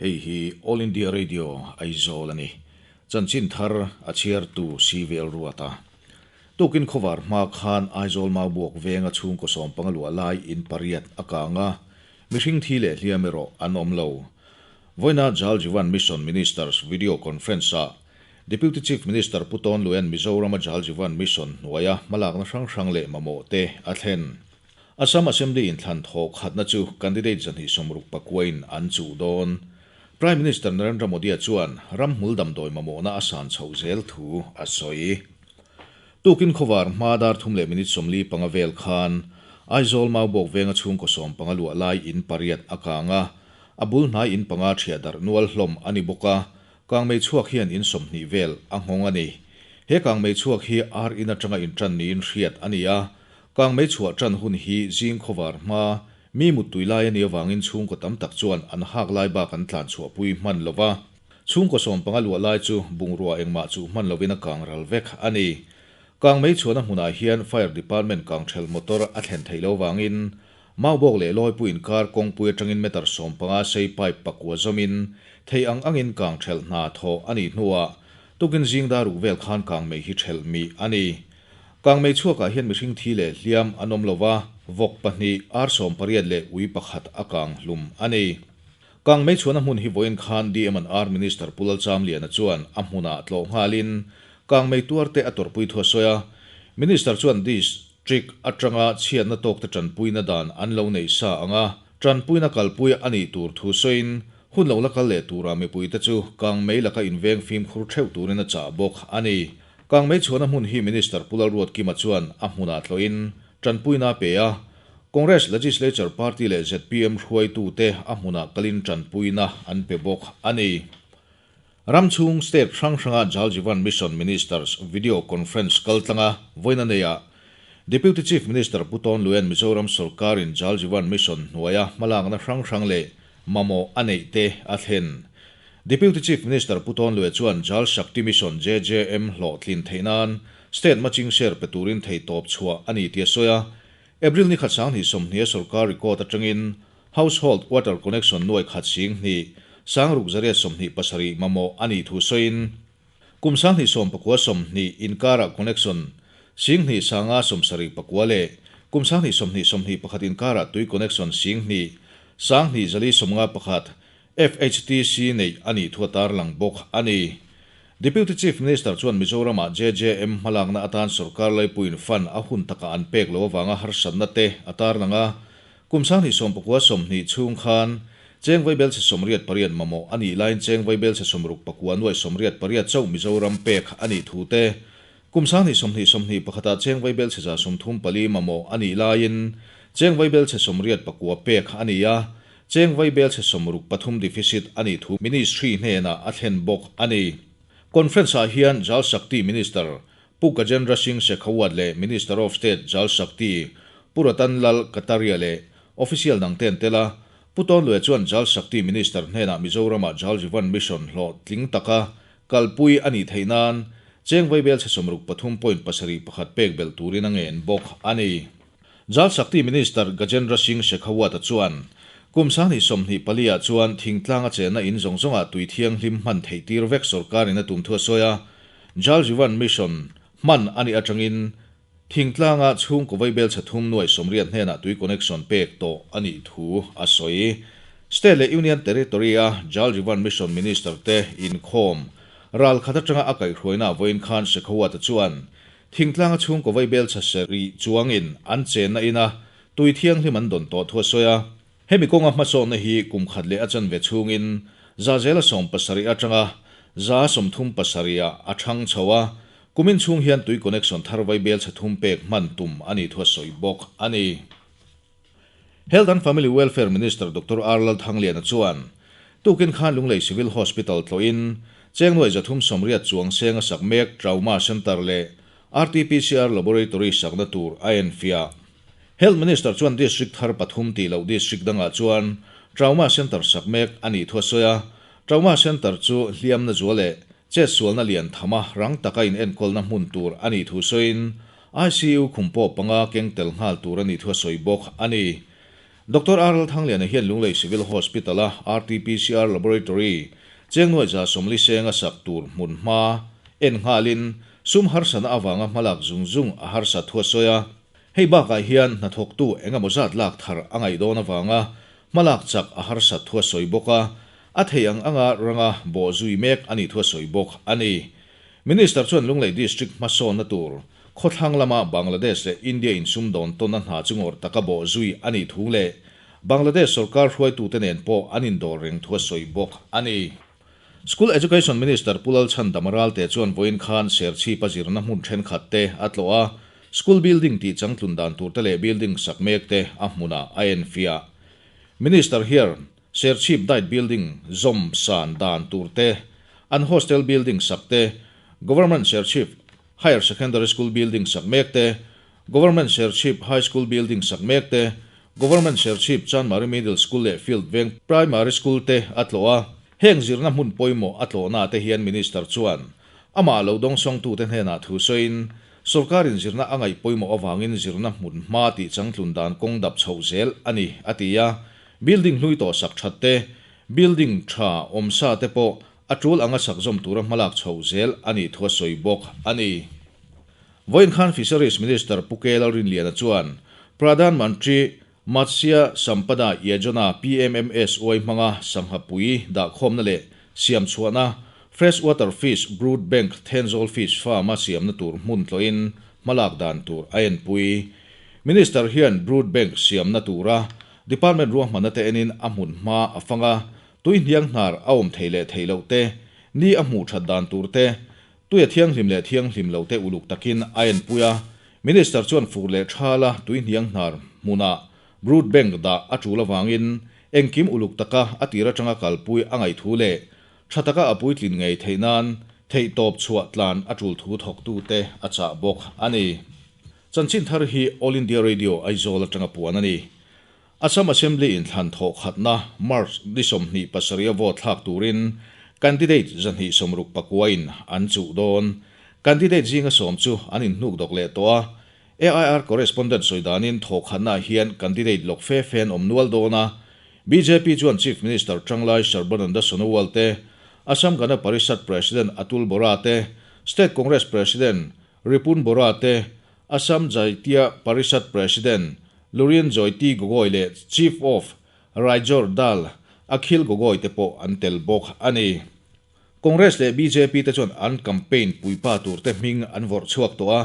Hei hi All India Radio Aizawl a ni. Chanchin thar a chhiartu CVL Ruata. Tukin khawvar hma khan Aizawl Maubuak venga chhungkaw sawmpanga luah lai in pariat a kang a, mihring thi leh hliam erawh an awm lo. Vawiina Jal Jeevan Mission Ministers Video Conference-ah Deputy Chief Minister Pu Tawn Luaia'n Mizorama Jal Jeevan Mission hnuaia hmalakna hrang hrang leh mamawh te a thlen. Assam Assembly inthlan thawh khatna chu candidate 260 in an chuh dawn. Prime Minister Narendra Modi-a chuan ramhmul damdawi mamawhna a san chhoh zel thu a sawi. Tukin khawvar hma dar thum leh minute 45 vel khan Aizawl Maubawk venga chhungkaw 15 luah lai in pariat a kang a, a bul hnai in panga ṭhiah darh nual hlawm a ni bawk a, kangmei chhuak hian in 20 vel a nghawng a ni. He kangmei chhuak hi ar in aṭanga inṭan niin hriat a ni a, Kangmei chhuah ṭan hun hi zing khawvar hma, mi muttui lai a nih avangin chhungkaw tam tak chuan an hak lai bak an tlan chhuahpui hman lo va. Chhungkaw 15 luah lai chu bungrua engmah chuh hman lovin a kang ral vek a ni. Kangmei chhuahna hmunah hian Fire Department kangṭhelh motor a thlen theih lo vangin Maubawk leh Lawipui inkar kawngpui aṭangin meter 15 sei pipe pakua zawmin thei ang angin kangṭhelh hna thawh a nih hnuah tukin zing dar ruk vel khan kangmei hi ṭhelh mih a ni. Kangmei chhuakah hian mihring thi leh hliam an awm lo va, vawk pahnih, ar 18 leh ui pakhat a kang hlum a ni. Kangmei chhuahna hmun hi vawiin khan DM and R Minister Pu Lalchamliana chuan a hmunah tlawh nghalin kangmei tuarte a tawrhpui thu a sawi a. Minister chuan District atanga chhiatna tawkte tanpuina dan an lo neih sa ang a, tanpuina kalpui a nih tur thu sawiin hun lo la kal leh tura mipuite chu kangmei laka inveng fimkhur theuh turin a chah bawk a ni. Kangmei chhuahna hmun hi Minister Pu Lalruatkima chuan a hmunah tlawhin tanpuina a pe a, Congress Legislature Party leh zpm hruaitute a hmunah kalin tanpuina an pe bawk a ni. Ram chhung state hrang hranga Jal Jeevan Mission Ministers Video Conference kaltlanga vawiin a neihah Deputy Chief Minister Pu Tawn Luaia'n Mizoram sawrkarin Jal Jeevan Mission hnuaia hmalakna hrang hrang leh mamawh a neih te a thlen. Deputy Chief Minister Pu Tawn Luai chuan Jal Shakti Mission, JJM, hlawhtlin theih nan state maching share pe turin theihtawp chhuah a ni tih a sawi a. April ni khat 2020 a sorkar record atangin household water connection nuai khat 2000 627 mamawh a nih thu sawiin kum 2019 20 inkarah connection 2574 leh kum 2020 21 inkarah tui connection 21 451 FHTC neih a nih thu a tarlang bawk a ni. Deputy Chief Minister chuan Mizoramah JJM hmalakna atan sorkar laipuiin fund a hun takah an pek loh avanga harsatna te a tarlang a. Kum 2019 20 chhung khan cheng vaibelchhe 88 mamawh a nih laiin cheng vaibelchhe 69 nuai 88 chauh Mizoram pek a nih thu te, kum 2020 21 ah cheng vaibelchhe 134 mamawh a nih laiin cheng vaibelchhe 89 pek a ni a, Cheng vaibelchhe 63 deficit a nih thu Ministry hnenah a thlen bawk a ni. Conference-ah hian Jal Shakti Minister Pu Gajendra Singh Shekhawat leh Minister of State Jal Shakti Pu Ratan Lal Kataria leh official dangte an tel a. Pu Tawnluia chuan Jal Shakti Minister hnenah Mizoramah Jal Jeevan Mission hlawhtling taka kalpui a nih theih nan cheng vaibelchhe 63.71 pek belh turin a ngen bawk a ni. Jal Shakti Minister Gajendra Singh Shekhawat-a chuan, Kum 2024 ah chuan thingtlang a chenna in zawng zawngah tui thianghlim hman theih tir vek sorkarin a tum thu a sawi a. Jal Jeevan Mission hman a nih atangin thingtlanga chhungkaw vaibelchhe thum nuai 80 hnenah tui connection pek tawh a nih thu a sawi. State leh Union Territory-a Jal Jeevan Mission Minister te inkhawm ral khat atanga a kaihhruaina vawiin khan Shekhawat-a chuan Thingtlanga chhungkaw vaibelchhe serih chuangin an chenna ina tui thianghlim an dawn tawh thu a sawi a. Hemi kawnga hmasawnna hi kum khat leh a chanve chhungin za zela 70 atanga 37 ah a thang chho a, kumin chhung hian tui connection thar vaibelchhe thum pek hman tum a nih thu a sawi bawk a ni. Health and Family Welfare Minister Doctor R Lalthangliana chuan tukin khan Lunglei Civil Hospital tlawhin cheng nuai 380 chuang senga sak mek Trauma Centre leh RTPCR Laboratory sakna tur a enfiah. Health Minister chuan District thar pathum tih loh District dangah chuan Trauma Centre sak mek a nih thu a sawi a, Trauma Centre chu hliamna zual leh chetsualna lian thama rang taka inenkawlna hmun tur a nih thu sawiin ICU khum pawh panga keng tel nghal tur a nih thu a sawi bawk a ni. Doctor R Lalthangliana hian Lunglei Civil Hospital-a RT-PCR Laboratory cheng nuai 140 senga sak tur hmun hma en nghalin sum harsatna avanga hmalak zung zung a harsat thu a sawi a. Hei bakah hian hnathawktu eng emaw zat lak thar a ngaih dawn avanga hmalak chak a harsat thu a sawi bawk a, a thei ang anga ranga bawh zui mek a nih thu a sawi bawk a ni. Minister chuan Lunglei District hmasawnna tur khawthlang lama Bangladesh leh India insumdawn tawnna hna chu ngawrh taka bawh zui a nih thu leh Bangladesh sorkar hruaitute nen pawh an indawr reng thu a sawi bawk a ni. School Education Minister Pu Lalchhandama Ralte chuan vawiin khan Serchhipa zirna hmun thenkhat te a tlawh a, school building tih changtlun dan tur te leh building sak mek te a hmunah a enfiah. Minister hian Serchhip Diet Building zawm san dan tur te, an hostel building sak te, Government Serchhip Higher Secondary School building sak mek te, Government Serchhip High School building sak mek te, Government Serchhip Chanmari Middle School leh Field Veng Primary School te a tlawh a. Heng zirna hmun pawimawh a tlawhna te hian Minister chuan amah lo dawngsawngtute hnenah thu sawiin, sorkarin zirna a ngaih pawimawh avangin zirna hmun hma tih changtlun dan kawng dap chhoh zel a ni, a ti a. Building hlui tawh sak that te, building tha awmsa te pawh a tul anga sak zawm tura hmalak chhoh zel a nih thu a sawi bawk a ni. Vawiin khan Fisheries Minister Pu K Lalrinliana chuan Pradhan Mantri Matsya Sampada Yojana, PMMSY, hmanga sangha pui dahkhawmna leh siam chhuahna Fresh Water Fish Brood Bank Thenzawl Fish Farm-a siamna tur hmun tlawhin hmalak dan tur a enpui. Minister hian Brood Bank siamna tura Department ruahmanna te enin a hmun hma a fang a, tui hniang hnar a awm thei leh theih loh te, ni a hmuh that dan tur te, Tui a thianghlim leh thianghlim lo te uluk takin a enpui a, Minister chuan fur leh thala tui hniang hnar hmunah Brood Bank dah a tul avangin engkim uluk taka a tir atanga kalpui a ngaih thu leh tha taka a puitlin ngei theih nan theihtawp chhuah tlan a tul thu thawktute a chah bawk a ni. Chanchin thar hi All India Radio Aizawl atanga puan a ni. Assam Assembly inthlan thawh khatna March ni 27 a vote thlak turin candidate 269 in an chuh dawn. Candidate zinga sawm chu an inhnuk dawk leh tawh a. AIR correspondent sawi danin thawh khatnaah hian candidate lawk fe fe an awm nual dawn a. Bjp chuan Chief Minister Changlai Sarbananda Sonowal te, Assam Gana Parishad President Atul Bora te, State Congress President Ripun Bora te, Assam Jatiya Parishad President Lurin Jyoti Gogoi leh Chief of Raijor Dal Akhil Gogoi te pawh an tel bawk a ni. Congress leh bjp te chuan an campaign puipa tur te hming an vawrh chhuak tawh a.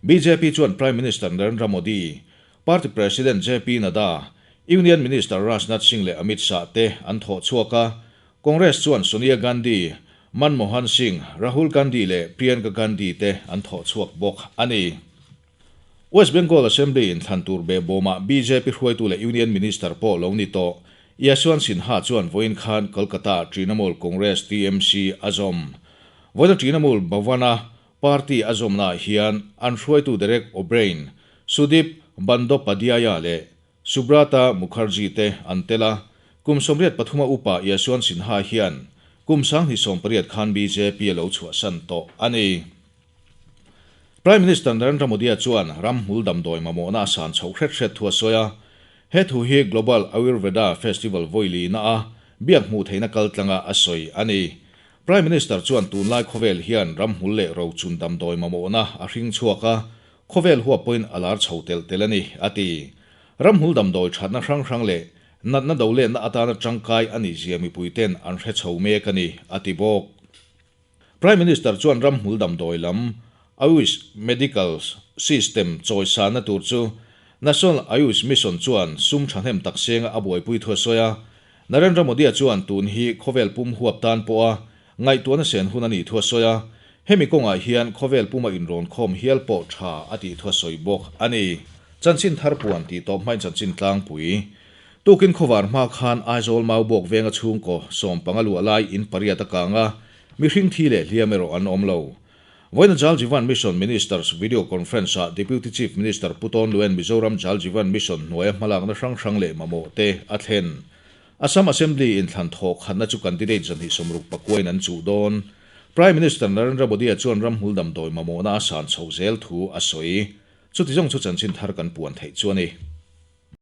Bjp chuan Prime Minister Narendra Modi, Party President JP Nadda, Union Minister Rajnath Singh leh Amit Shah te an thawh chhuak a. Congress chuan Sonia Gandhi, Manmohan Singh, Rahul Gandhi leh Priyanka Gandhi te an thawh chhuak bawk a ni. West Bengal Assembly inthlan tur behbawmah bjp hruaitu leh Union Minister pawh lo ni tawh Yashwant Sinha chuan vawiin khan Kolkata Trinamool Congress, TMC, a zawm. Vawiina Trinamool Bhavan-a party a zawmnaah hian an hruaitu Derek O'Brien, Sudip Bandopadhyaya leh Subrata Mukherjee te an tel a. Kum 83 a upa Yashwant Sinha hian kum 2018 khan bjp a lo chhuahsan tawh a ni. Prime Minister Narendra Modi-a chuan ram hmul damdawi mamawhna a san chhoh hret hret thu a sawi a. He thu hi Global Ayurveda Festival vawi lina a biak hmuh theihna kaltlanga a sawi a ni. Prime Minister chuan tunlai khawvel hian ram hmul leh rochun damdawi mamawhna a hring chhuak a, khawvel huap pawhin a lar chho telh telh a ni, a ti. Ram hmul damdawi thatna hrang hrang leh natna do letna atana tangkai a nih zia mipuiten an hre chho mek a ni, a ti bawk. Prime Minister chuan ram hmul damdawi lam Ayush Medical System chawisanna tur chu National Ayush Mission chuan sum thahnem tak senga a buaipui thu a sawi a. Narendra Modi-a chuan tun hi khawvel pum huap tan pawha ngaihtuahna sen hun a nih thu a sawi a. Hemi kawngah hian khawvel puma inrawn khawm hial pawh tha a tih thu a sawi bawk a ni. Chanchin thar puan tih tawp hmain chanchin tlangpui Tukin khawvar hma khan Aizawl Maubawk venga chhungkaw 15 luah lai in pariat a kang a, mihring thi leh hliam erawh an awm lo. Vawiina Jal Jeevan Mission Ministers Video Conference-ah Deputy Chief Minister Pu Tawn Luen Mizoram Jal Jeevan Mission hnuaia hmalakna hrang hrang leh mamawh te a thlen. Assam Assembly inthlan thawh khatna chu candidate 269 in an chuh dawn. Prime Minister Narendra Modi-a chuan ramhmul damdawi mamawhna a san chhoh zel thu a sawi. Chuti zawng chu chanchin thar kan puan theih chu a ni.